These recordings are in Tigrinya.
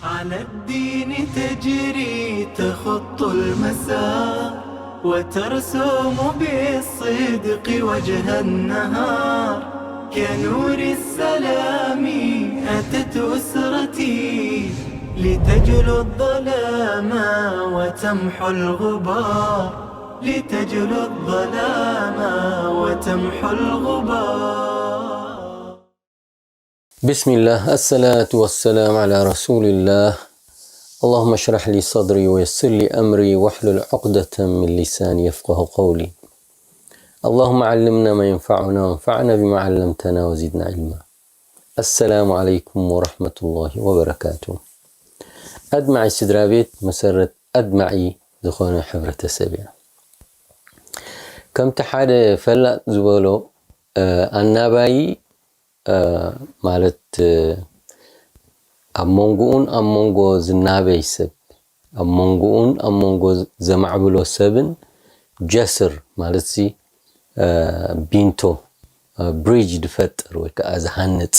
على الدين تجري تخط المسار، وترسم بالصدق وجه النهار. كنور السلام أتت أسرتي، لتجلو الظلام وتمحو الغبار، لتجلو الظلام وتمحو الغبار. بسم الله، الصلاة والسلام على رسول الله. اللهم اشرح لي صدري ويسر لي أمري واحلل عقدة من لساني يفقه قولي. اللهم علمنا ما ينفعنا وانفعنا بما علمتنا وزدنا علما. السلام عليكم ورحمة الله وبركاته. ኣድማዒ ስድራ ቤት መሰረት ኣድማዒ ዝኾነ ሕብረተሰብ እያ። ከምቲ ሓደ ፈላጥ ዝበሎ ኣናባይ ማለት ኣብ መንጎኡን ኣብ መንጎ ዝናበይ ሰብ፣ ኣብ መንጎኡን ኣብ መንጎ ዘማዕብሎ ሰብን ጀስር ማለት ሲ ቢንቶ ብሪጅ ዝፈጥር ወይ ከዓ ዝሃንፅ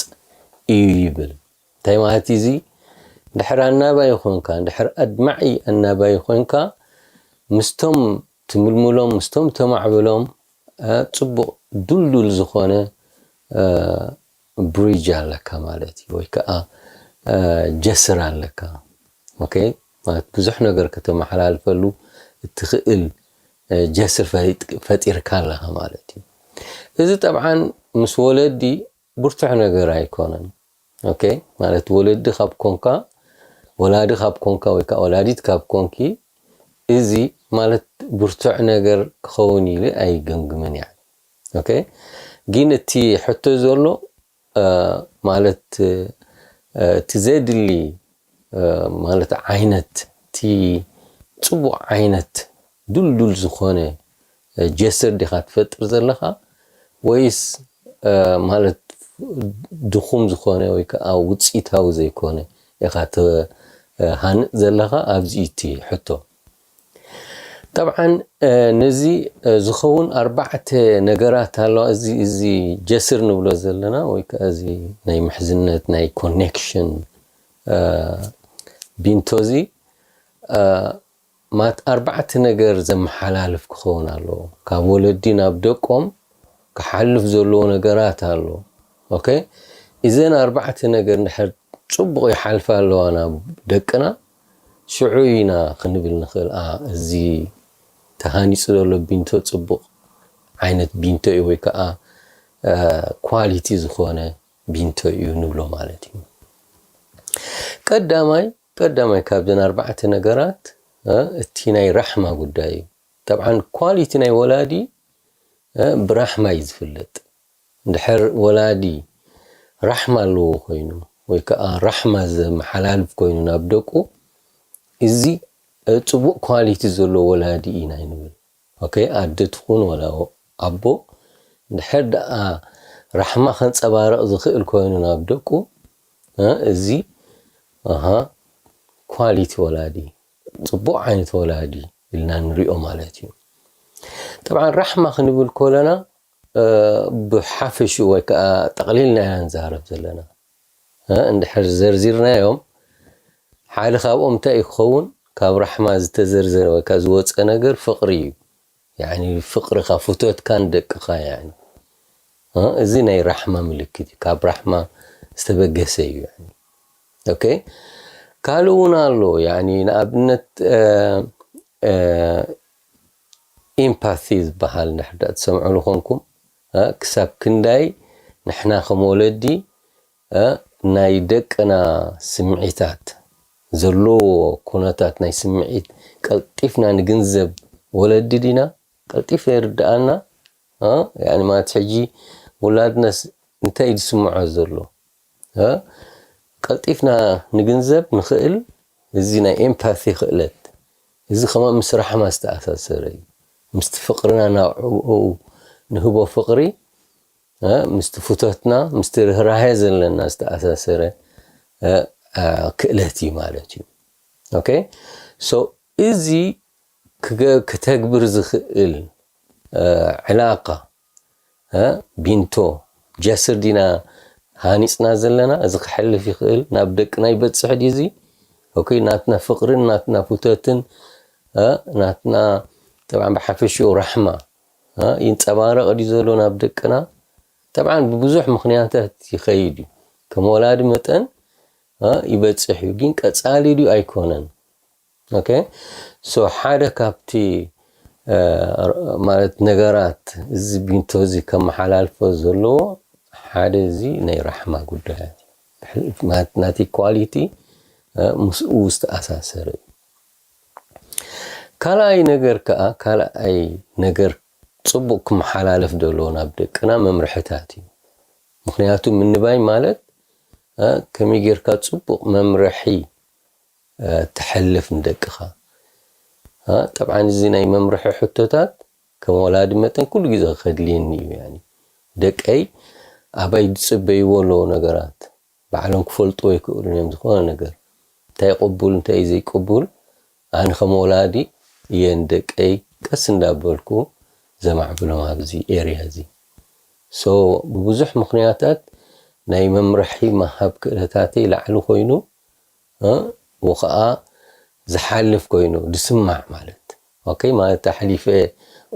እዩ ይብል። እንታይ ማለት እዚ? ድሕር ኣናባይ ይኾንካ፣ ድሕር ኣድማዒ ኣናባይ ይኾንካ ምስቶም ትምልምሎም ምስቶም ተማዕብሎም ጽቡቕ ድልዱል ዝኾነ ብሪጅ ኣለካ ማለት እዩ፣ ወይ ከዓ ጀስር ኣለካ። ኦኬ፣ ማለት ብዙሕ ነገር ከተመሓላልፈሉ እትኽእል ጀስር ፈጢርካ ኣለኻ ማለት እዩ። እዚ ጠብዓን ምስ ወለዲ ብርቱዕ ነገር ኣይኮነን። ኦኬ፣ ማለት ወለዲ ካብ ኮንካ፣ ወላዲ ካብ ኮንካ ወይ ከዓ ወላዲት ካብ ኮንኪ፣ እዚ ማለት ብርቱዕ ነገር ክኸውን ኢለ ኣይገምግምን እያ። ኦኬ፣ ግን እቲ ሕቶ ዘሎ ማለት እቲ ዘድሊ ማለት ዓይነት እቲ ፅቡቕ ዓይነት ድልዱል ዝኾነ ጀስር ዲኻ ትፈጥር ዘለኻ ወይስ ማለት ድኹም ዝኾነ ወይ ከዓ ውፅኢታዊ ዘይኮነ ኢኻ ትሃንፅ ዘለኻ? ኣብዚ እቲ ሕቶ ጠብዓን ነዚ ዝኸውን ኣርባዕተ ነገራት ኣለዋ። እዚ እዚ ጀስር ንብሎ ዘለና ወይ ከዓ እዚ ናይ ምሕዝነት ናይ ኮኔክሽን ቢንቶ እዚ ማት ኣርባዕተ ነገር ዘመሓላልፍ ክኸውን ኣለዎ። ካብ ወለዲ ናብ ደቆም ክሓልፍ ዘለዎ ነገራት ኣሎ። ኦኬ፣ እዘን ኣርባዕተ ነገር እንድሕር ፅቡቕ ይሓልፋ ኣለዋ ናብ ደቅና፣ ሽዑ ኢና ክንብል ንኽእል፣ ኣ፣ እዚ ተሃኒፁ ዘሎ ቢንቶ ፅቡቕ ዓይነት ቢንቶ እዩ ወይ ከዓ ኳሊቲ ዝኾነ ቢንቶ እዩ ንብሎ ማለት እዩ። ቀዳማይ ቀዳማይ ካብዘን ኣርባዕተ ነገራት እቲ ናይ ራሕማ ጉዳይ እዩ። ጠብዓን ኳሊቲ ናይ ወላዲ ብራሕማ እዩ ዝፍለጥ። እንድሕር ወላዲ ራሕማ ኣለዎ ኮይኑ ወይ ከዓ ራሕማ ዘመሓላልፍ ኮይኑ ናብ ደቁ፣ እዚ ፅቡቕ ኳሊቲ ዘለዎ ወላዲ ኢና ይንብል። ኦኬ፣ ኣደ ትኹን ወላ ኣቦ እንድሕር ደኣ ራሕማ ከንፀባረቕ ዝኽእል ኮይኑ ናብ ደቁ፣ እዚ ኣሃ ኳሊቲ ወላዲ፣ ፅቡቕ ዓይነት ወላዲ ኢልና ንሪኦ ማለት እዩ። ጠብዓን ራሕማ ክንብል ከለና ብሓፈሽኡ ወይ ከዓ ጠቕሊልና ኢና ንዛረብ ዘለና። እንድሕር ዘርዚርናዮም ሓደ ካብኦም እንታይ እዩ ክኸውን? ካብ ራሕማ ዝተዘርዘረ ወይ ከዓ ዝወፀ ነገር ፍቕሪ እዩ። ያኒ ፍቕርኻ ፍቶትካ ንደቅኻ ያኒ እዚ ናይ ራሕማ ምልክት እዩ። ካብ ራሕማ ዝተበገሰ እዩ። ያኒ ኦኬ፣ ካልእ እውን ኣሎ። ያኒ ንኣብነት ኢምፓቲ ዝበሃል ንሕዳ ትሰምዑ ዝኾንኩም ክሳብ ክንዳይ ንሕና ከም ወለዲ ናይ ደቅና ስምዒታት ዘለዎ ኩነታት ናይ ስምዒት ቀልጢፍና ንግንዘብ ወለዲ ዲና? ቀልጢፍ የርድኣና። ማለት ሕጂ ውላድናስ እንታይ ዝስምዖ ዘሎ ቀልጢፍና ንግንዘብ ንኽእል። እዚ ናይ ኤምፓቲ ክእለት እዚ ከማ ምስ ራሕማ ዝተኣሳሰረ እዩ። ምስቲ ፍቕርና ናብ ንህቦ ፍቕሪ ምስቲ ፍቶትና ምስቲ ርህራሄ ዘለና ዝተኣሳሰረ ክእለት እዩ ማለት እዩ። ኦኬ፣ ሶ እዚ ክተግብር ዝኽእል ዕላቃ ቢንቶ ጀስር ዲና ሃኒፅና ዘለና? እዚ ክሐልፍ ይኽእል ናብ ደቅና ይበፅሕ ድዩ? እዚ ኦኬ፣ ናትና ፍቕርን ናትና ፍተትን ናትና ጠብዓ ብሓፈሽኡ ራሕማ ይንፀባረቕ ድዩ ዘሎ ናብ ደቅና? ጠብዓ ብብዙሕ ምኽንያታት ይኸይድ እዩ። ከም ወላዲ መጠን ይበፅሕ እዩ፣ ግን ቀፃሊ ድዩ ኣይኮነን። ኦኬ፣ ሶ ሓደ ካብቲ ማለት ነገራት እዚ ቢንቶ እዚ ከመሓላልፎ ዘለዎ ሓደ እዚ ናይ ራሕማ ጉዳያት ማለት ናቲ ኳሊቲ ምስኡ ዝተኣሳሰረ እዩ። ካልኣይ ነገር ከዓ ካልኣይ ነገር ፅቡቕ ክመሓላለፍ ዘለዎ ናብ ደቅና መምርሕታት እዩ። ምክንያቱ ምንባይ ማለት ከመይ ጌርካ ፅቡቕ መምርሒ ተሕልፍ ንደቅኻ። ጠብዓን እዚ ናይ መምርሒ ሕቶታት ከም ወላዲ መጠን ኩሉ ግዜ ከድልየኒ እዩ። ደቀይ ኣባይ ዝፅበይዎ ኣለዎ ነገራት ባዕሎም ክፈልጥዎ ይክእሉን እዮም። ዝኾነ ነገር እንታይ ይቕቡል እንታይ ዘይቅቡል ኣነ ከም ወላዲ እየ ንደቀይ ቀስ እንዳበልኩ ዘማዕብሎም ኣብዚ ኤርያ እዚ። ሶ ብብዙሕ ምኽንያታት ናይ መምርሒ መሃብ ክእለታተይ ላዕሊ ኮይኑ ወኸዓ ዝሓልፍ ኮይኑ ዝስማዕ ማለት ኦኬ ማለት ኣሕሊፈ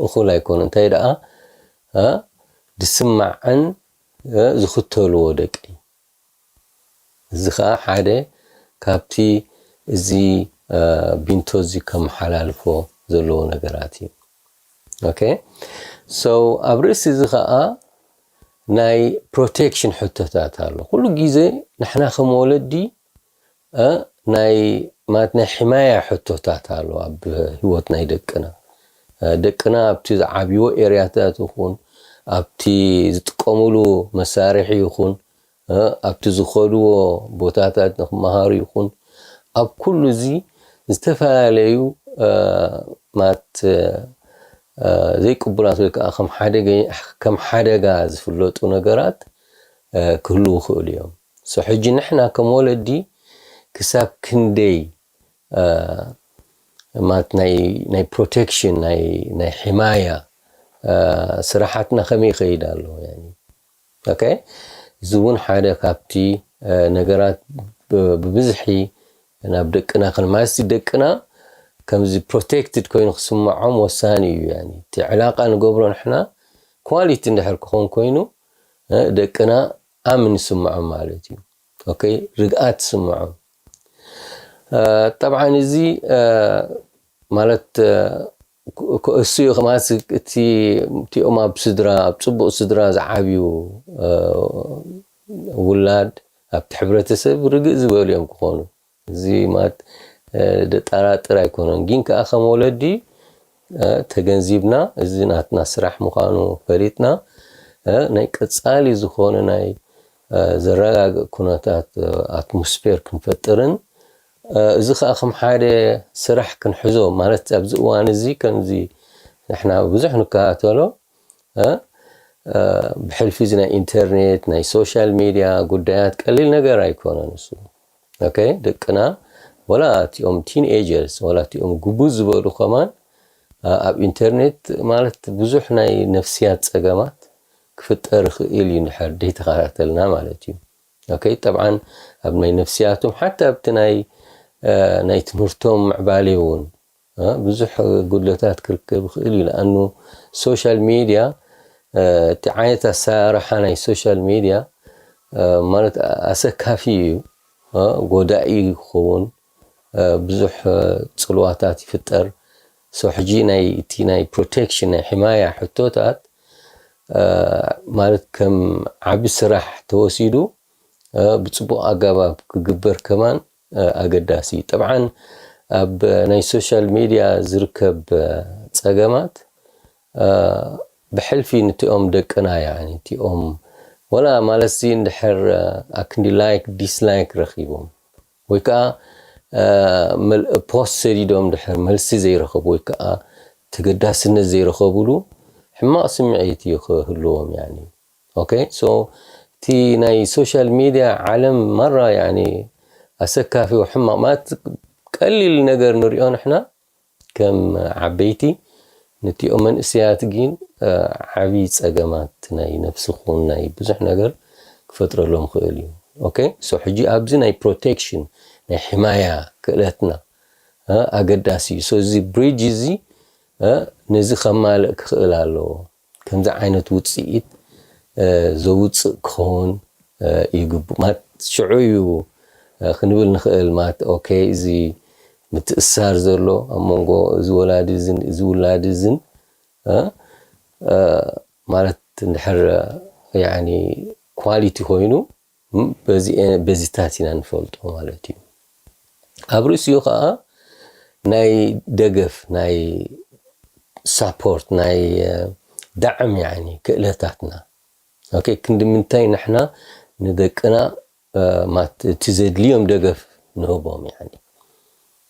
እኹል ኣይኮነ እንታይ ደኣ ዝስማዕን ዝኽተልዎ ደቂ እዚ ከዓ ሓደ ካብቲ እዚ ቢንቶ እዚ ከመሓላልፎ ዘለዎ ነገራት እዩ። ኦኬ ሶ ኣብ ርእሲ እዚ ከዓ ናይ ፕሮቴክሽን ሕቶታት ኣሎ። ኩሉ ግዜ ንሕና ከም ወለዲ ናይ ማለት ናይ ሕማያ ሕቶታት ኣሎ ኣብ ህይወት ናይ ደቅና። ደቅና ኣብቲ ዝዓብይዎ ኤርያታት ይኹን ኣብቲ ዝጥቀምሉ መሳርሒ ይኹን ኣብቲ ዝኸድዎ ቦታታት ንክመሃሩ ይኹን ኣብ ኩሉ እዚ ዝተፈላለዩ ማለት ዘይቅቡላት ወይ ከዓ ከም ሓደጋ ዝፍለጡ ነገራት ክህልው ይኽእሉ እዮም። ሶ ሕጂ ንሕና ከም ወለዲ ክሳብ ክንደይ ማለት ናይ ፕሮቴክሽን ናይ ሕማያ ስራሓትና ከመይ ይኸይድ ኣሎ? ኦኬ እዚ እውን ሓደ ካብቲ ነገራት ብብዝሒ ናብ ደቅና ክንማስቲ ደቅና ከምዚ ፕሮቴክትድ ኮይኑ ክስምዖም ወሳኒ እዩ። እቲ ዕላቃ ንገብሮ ንሕና ኳሊቲ እንድሕር ክኾን ኮይኑ ደቅና ኣምን ይስምዖም ማለት እዩ። ኦኬ ርግኣት ይስምዖም። ጠብዓን እዚ ማለት ክእሱ እዩ ከማስ እቲ እቲኦም ኣብ ስድራ ኣብ ፅቡቅ ስድራ ዝዓብዩ ውላድ ኣብቲ ሕብረተሰብ ርግእ ዝበሉ እዮም ክኾኑ። እዚ ማለት ደጠራጥር ኣይኮነን፣ ግን ከዓ ከም ወለዲ ተገንዚብና እዚ ናትና ስራሕ ምዃኑ ፈሊጥና ናይ ቀፃሊ ዝኾነ ናይ ዘረጋግእ ኩነታት ኣትሞስፌር ክንፈጥርን እዚ ከዓ ከም ሓደ ስራሕ ክንሕዞ ማለት ኣብዚ እዋን እዚ ከምዚ ንሕና ብዙሕ ንከታተሎ ብሕልፊ እዚ ናይ ኢንተርኔት ናይ ሶሻል ሚድያ ጉዳያት ቀሊል ነገር ኣይኮነን። እሱ ኦኬ ደቅና ወላ እቲኦም ቲንኤጀርስ ወላ እቲኦም ግቡዝ ዝበሉ ከማን ኣብ ኢንተርኔት ማለት ብዙሕ ናይ ነፍስያት ፀገማት ክፍጠር ይኽእል እዩ እንድሕር ዘይተኸታተልና ማለት እዩ። ኦኬ ጠብዓን ኣብ ናይ ነፍስያቶም ሓታ ኣብቲ ናይ ናይ ትምህርቶም ምዕባሌ እውን ብዙሕ ጉድለታት ክርከብ ይኽእል እዩ። ንኣኑ ሶሻል ሚድያ እቲ ዓይነት ኣሰራርሓ ናይ ሶሻል ሚድያ ማለት ኣሰካፊ እዩ፣ ጎዳኢ ክኸውን ብዙሕ ፅልዋታት ይፍጠር። ሶ ሕጂ ናይ እቲ ናይ ፕሮቴክሽን ናይ ሕማያ ሕቶታት ማለት ከም ዓቢ ስራሕ ተወሲዱ ብፅቡቅ ኣገባብ ክግበር ከማን ኣገዳሲ እዩ። ጠብዓን ኣብ ናይ ሶሻል ሚድያ ዝርከብ ፀገማት ብሕልፊ ንቲኦም ደቅና እያ ንቲኦም ወላ ማለት ሲ እንድሕር ኣክንዲ ላይክ ዲስላይክ ረኪቦም ወይ ከዓ ፖስት ሰዲዶም ድሕር መልሲ ዘይረኸቡ ወይ ከዓ ተገዳስነት ዘይረኸብሉ ሕማቕ ስምዒት እዩ ክህልዎም። ኦኬ ሶ እቲ ናይ ሶሻል ሚድያ ዓለም ማራ ያኒ ኣሰካፊ ሕማቕ ማለት ቀሊል ነገር ንሪኦ ንሕና ከም ዓበይቲ ንቲኦም መንእሰያት ግን ዓብዪ ፀገማት ናይ ነፍሲ ኹን ናይ ብዙሕ ነገር ክፈጥረሎም ክእል እዩ። ኦኬ ሶ ሕጂ ኣብዚ ናይ ፕሮቴክሽን ናይ ሕማያ ክእለትና ኣገዳሲ እዩ። So እዚ ብሪጅ እዚ ነዚ ከማልእ ክኽእል ኣለዎ። ከምዚ ዓይነት ውፅኢት ዘውፅእ ክኸውን ይግቡ ማለት ሽዑ እዩ ክንብል ንኽእል ማለት ኦኬ፣ እዚ ምትእሳር ዘሎ ኣብ መንጎ እዚ ወላዲ እዝን እዚ ውላዲ እዝን ማለት እንድሕር ኳሊቲ ኮይኑ በዚታት ኢና ንፈልጦ ማለት እዩ። ኣብ ርእሲኡ ከዓ ናይ ደገፍ ናይ ሳፖርት ናይ ዳዕም ያኒ ክእለታትና ክንዲ ምንታይ ንሕና ንደቅና እቲ ዘድልዮም ደገፍ ንህቦም ያኒ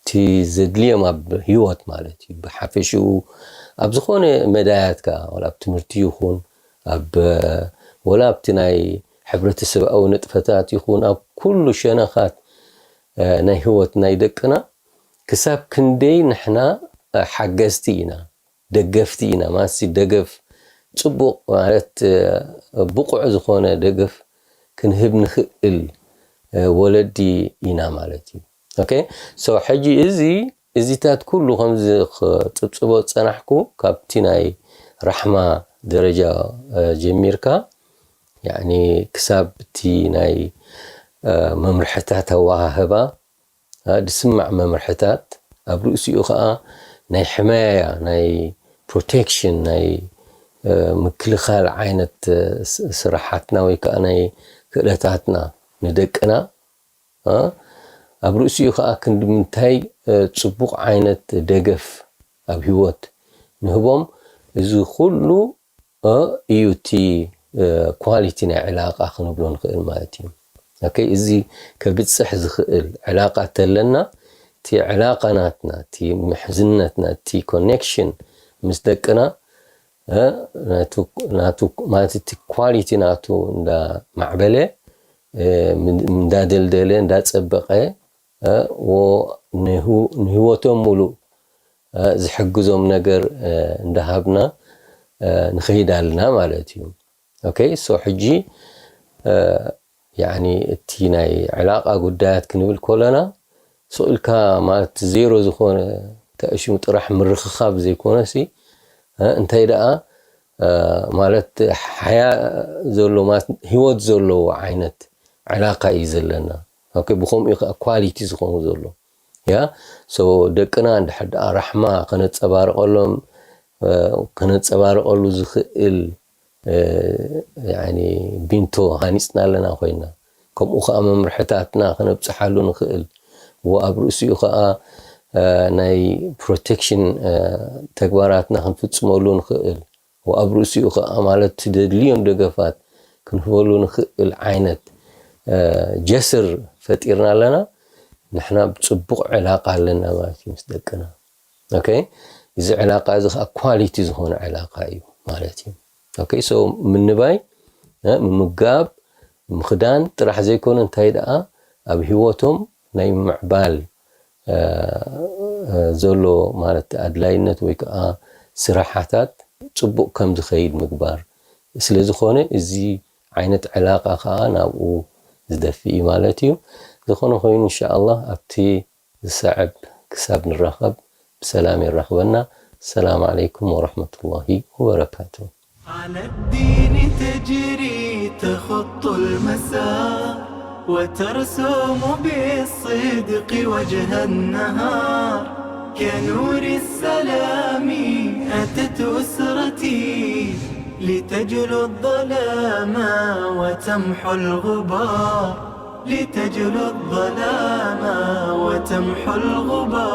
እቲ ዘድልዮም ኣብ ህይወት ማለት እዩ። ብሓፈሽኡ ኣብ ዝኾነ መዳያት ከዓ ወላ ኣብ ትምህርቲ ይኹን ኣብ ወላ ኣብቲ ናይ ሕብረተሰብኣዊ ንጥፈታት ይኹን ኣብ ኩሉ ሸነኻት ናይ ህይወት ናይ ደቅና ክሳብ ክንደይ ንሕና ሓገዝቲ ኢና፣ ደገፍቲ ኢና። ማሲ ደገፍ ፅቡቕ ማለት ብቑዕ ዝኾነ ደገፍ ክንህብ ንኽእል ወለዲ ኢና ማለት እዩ። ኦኬ ሶ ሕጂ እዚ እዚታት ኩሉ ከምዚ ክፅብፅቦ ዝፀናሕኩ ካብቲ ናይ ራሕማ ደረጃ ጀሚርካ ያኒ ክሳብ እቲ ናይ መምርሕታት ኣወሃህባ ድስማዕ መምርሕታት ኣብ ርእሲኡ ከዓ ናይ ሕማያ ናይ ፕሮቴክሽን ናይ ምክልኻል ዓይነት ስራሓትና ወይ ከዓ ናይ ክእለታትና ንደቅና ኣብ ርእሲኡ ከዓ ክንዲ ምንታይ ፅቡቕ ዓይነት ደገፍ ኣብ ህይወት ንህቦም እዚ ኩሉ እዩ እቲ ኳሊቲ ናይ ዕላቃ ክንብሎ ንኽእል ማለት እዩ። ኦኬ እዚ ከብፅሕ ዝኽእል ዕላቃ ተለና እቲ ዕላቃ ናትና እቲ ምሕዝነትና እቲ ኮኔክሽን ምስ ደቅና ማለት እቲ ኳሊቲ ናቱ እንዳማዕበለ እንዳደልደለ እንዳፀበቐ ንህይወቶም ሙሉእ ዝሕግዞም ነገር እንዳሃብና ንኸይድ ኣለና ማለት እዩ። ኦኬ ሶ ሕጂ ያኒ እቲ ናይ ዕላቃ ጉዳያት ክንብል ከለና ስቕ ኢልካ ማለት ዜሮ ዝኾነ ተእሽሙ ጥራሕ ምርኽኻብ ዘይኮነሲ እንታይ ደኣ ማለት ሓያ ዘሎ ማለት ህይወት ዘለዎ ዓይነት ዕላቃ እዩ ዘለና። ኦኬ ብከምኡ ከዓ ኳሊቲ ዝኸውን ዘሎ ያ ሶ ደቅና እንድሕር ደኣ ራሕማ ከነፀባርቀሎም ከነፀባርቀሉ ዝኽእል ቢንቶ ሃኒፅና ኣለና ኮይና ከምኡ ከዓ መምርሕታትና ከነብፅሓሉ ንኽእል ኣብ ርእሲኡ ከዓ ናይ ፕሮቴክሽን ተግባራትና ክንፍፅመሉ ንኽእል ኣብ ርእሲኡ ከዓ ማለት ደድልዮም ደገፋት ክንህበሉ ንኽእል ዓይነት ጀስር ፈጢርና ኣለና። ንሕና ብፅቡቕ ዕላቃ ኣለና ማለት እዩ ምስ ደቅና። ኦኬ እዚ ዕላቃ እዚ ከዓ ኳሊቲ ዝኾነ ዕላቃ እዩ ማለት እዩ። ኦኬ ሶ ምንባይ ምምጋብ ምኽዳን ጥራሕ ዘይኮነ እንታይ ደኣ ኣብ ህይወቶም ናይ ምምዕባል ዘሎ ማለት ኣድላይነት ወይ ከዓ ስራሓታት ፅቡቕ ከም ዝኸይድ ምግባር ስለ ዝኾነ እዚ ዓይነት ዕላቃ ከዓ ናብኡ ዝደፍእ እዩ ማለት እዩ። ዝኾነ ኮይኑ እንሻ ኣላህ ኣብቲ ዝሰዕብ ክሳብ ንራኸብ ብሰላም የራኽበና። ሰላም ዓለይኩም ወረሕመቱላሂ ወበረካቱ። على الدين تجري تخط المسار وترسم بالصدق وجه النهار كنور السلام أتت أسرتي لتجلو الظلام وتمحو الغبار لتجلو الظلام وتمحو الغبار